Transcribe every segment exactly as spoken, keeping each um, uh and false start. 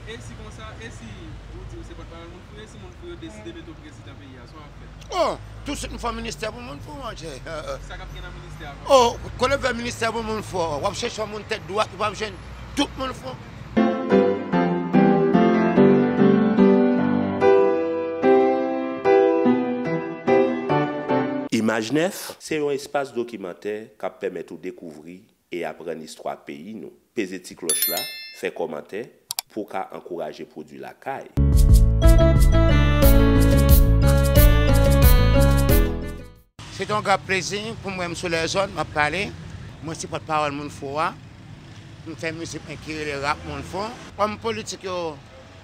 E si konsa, e si ou di ou se pòtpawòl Moun Fou, e si Moun Fou yo deside mete w prezidan peyi a, sa w ap fè? Oh, tousuit m fè ministè pou Moun Fou, monchè. Sa k ap gen nan ministè a? Oh, kote w fè ministè pou Moun Fou, w ap chèche yon moun tèt dwat, ou p ap jwenn tout Moun Fou. Imaj nèf se yon espas dokimantè k ap pèmèt ou dekouvri e aprann istwa peyi nou. Peze ti klòch la, fè kòmantè pou w ka ankouraje pwodui lakay. Se te yon gran plezi pou mwen, m sou lèzòn, m ap pale. Mwen se pòtpawòl Moun Fou a. M fè mizik mwen ki rele Rap Moun Fou. Òm politik yo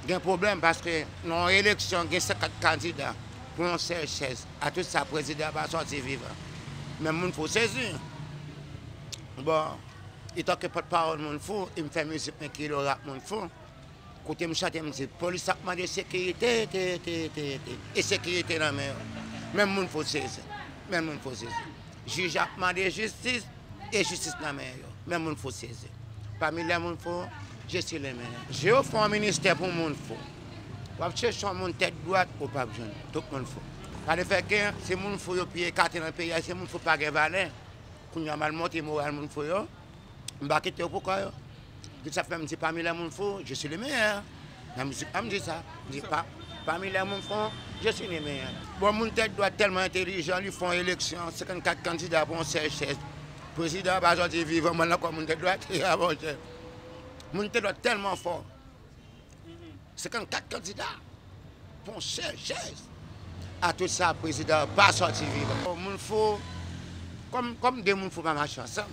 gen pwoblèm paske nan yon eleksyon, gen senkant kandida pou yon sèl chèz. A tout sa, prezidan pa sòti vivan. Men Moun Fou sezi. Bon, etanke pòtpawòl Moun Fou, e m fè mizik mwen ki rele Rap Moun Fou. Kote m chante, m di, polis ap mande sekirite, te, te, te, te, e sekirite nan men yo. Men Moun Fou sezi. Men Moun Fou sezi. Jij ap mande jistis, e jistis nan men yo. Men Moun Fou sezi. Pami lè Moun Fou, je suis le meilleur. Je yo fè yon ministè pou Moun Fou. W ap chèche yon moun tèt dwat, ou p ap jwenn. Tout Moun Fou. Sa vle fè ke se Moun Fou yo pi ekate nan peyi a, se Moun Fou pa gen valè. Kounye a m al monte moral Moun Fou yo. M pa kite yo pou kò yo. Ki sa fè m di pami lè Moun Fou, je suis le meilleur. Nan mizik la, m di sa. M di pa, pami lè Moun Fou, je suis le meilleur. Bon, moun tèt dwat tèlman entèlijan, li fè yon eleksyon, senkannkat kandida pou yon sèl chèz. Prezidan pa sòti vivan, mwen ankò moun tèt dwat, a monchè. Moun tèt dwat tèlman fò. Senkannkat kandida pou yon sèl chèz. A tout sa, prezidan pa sòti vivan. Moun Fou, kòm, kòm de Moun Fou pa mache ansanm.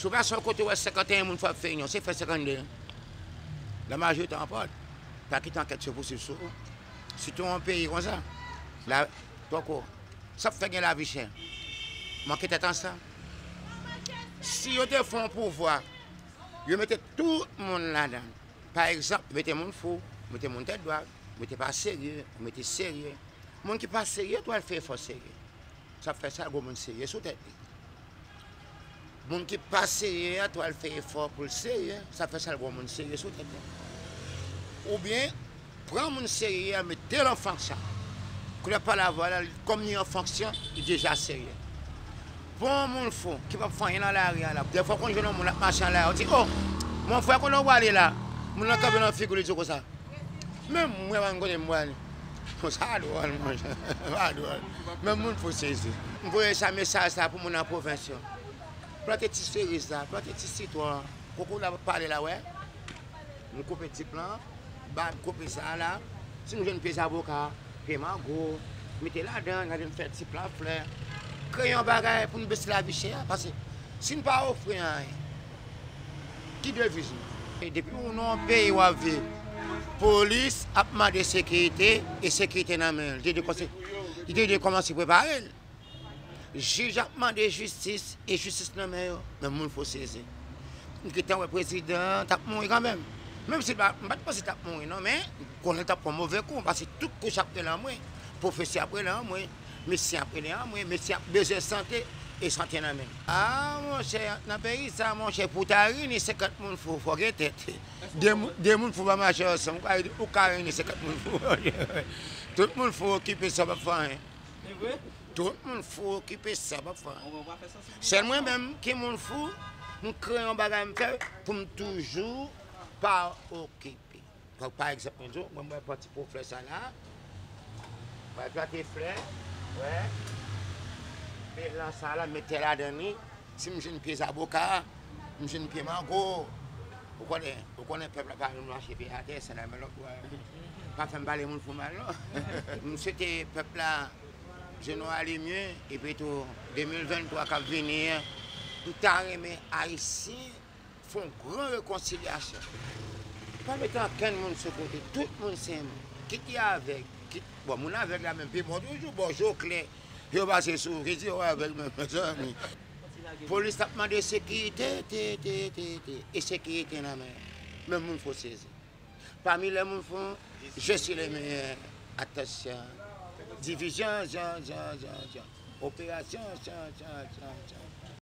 Si w pase yon kote, w wè senkanteyen Moun Fou ap fè inyon, se fè senkannde. Lamajorite anpòt. Pa kite ankèt yo pouswiv sou ou. Sitou yon peyi konsa. La, poko. Sa ap fè gen lavi chè. Manke tèt ansanm. Si yo te fè yon pouvwa, yo mete tout moun ladan. Pa egzanp, mete Moun Fou, mete moun tèt dwat, mete pa serye, mete serye. Moun ki pa serye tou al fè efò serye. Sa fè sa, gwo moun serye sou tèt li. Moun ki pa serye a tou al fè efò pou l serye, sa fè sa, gwo moun serye sou tèt li. Oubyen, pran moun serye a, mete l an fonksyon. Koulè pa la vwa la, kòm li an fonksyon, li deja serye. Pou yon Moun Fou ki p ap fè anyen nan lari a la, dèfwa w konn jwenn yon moun ap mache nan lari a, ou di, "Oh, mon frère, kote w prale la?" Moun nan kanpe nan figi w, li di w konsa, "Men mwen, pa konn kote m prale." Bon, sa dwòl, monchè. Sa dwòl. Men Moun Fou sezi. M voye sa, mesaj sa pou moun nan pwovens yo. Plante ti seriz la, plante ti sitwon an. Koko la pale la, wè. M koupe ti plan, ba, m koupe sa la. Si m jwenn pye zaboka, pye mango, mete ladan, gade m fè ti pla flè. Kreye yon bagay pou n bese lavi chè a, paske si n pa ofri anyen, ki deviz nou? E depi ou nan yon peyi w ap viv, polis ap mande sekirite, e sekirite nan men l. Li te dwe kòmanse, li te dwe kòmanse prepare l. Jij ap mande jistis, e jistis nan men yo, men Moun Fou sezi. M gentan wè prezidan an t ap mouri kanmenm. Menm si l pa, m pa t panse l t ap mouri non, men m konnen l t ap pran move kou, paske tout kouch ap rele anmwe, pwofesè ap rele anmwe, medsen ap rele anmwe, medsen ap bezwen sante, e sante nan men l. A, monchè, nan peyi sa, monchè, pou w ta reyini senkant Moun Fou, fò w gen tèt. De, mou- de Moun Fou pa mache ansanm, ou ka, ou ka reyini senkant Moun Fou. Tout Moun Fou okipe sa, pa fè anyen. Tout Moun Fou okipe sa, pa fè anyen. Sèl mwen menm ki Moun Fou, m kreye yon bagay m fè pou m toujou pa okipe. Fòk pa egzanp, mwen di w, mwen, mwen pran ti po flè sa la, mwen plante flè, wè, men lan sa la, mete ladan li, si m jwenn pye zaboka, m jwenn pye mango, ou konnen, ou konnen pèp la pa vle mache pye atè, se la men lòt bò. Pa fè m pale Moun Fou mal non. M swete pèp la, je nou ale mye, epi tou de mil venntwa k ap vini an, m ta renmen Ayisyen fè yon gran rekonsilyasyon. Pa mete ankenn moun sou kote, tout moun se moun. Kit li avèg, kit, bon, moun avèg la menm pi bon toujou, bon, je w klè, yo pase sou, ki di yo avèg menm, mezanmi. Polis ap mande sekirite, te, te, te, te, e sekirite nan men yo. Men Moun Fou sezi. Pami lè Moun Fou, je suis le meilleur. Atansyon. Divizyon, jan, jan, jan, jan. Operasyon, jan, jan, jan, jan.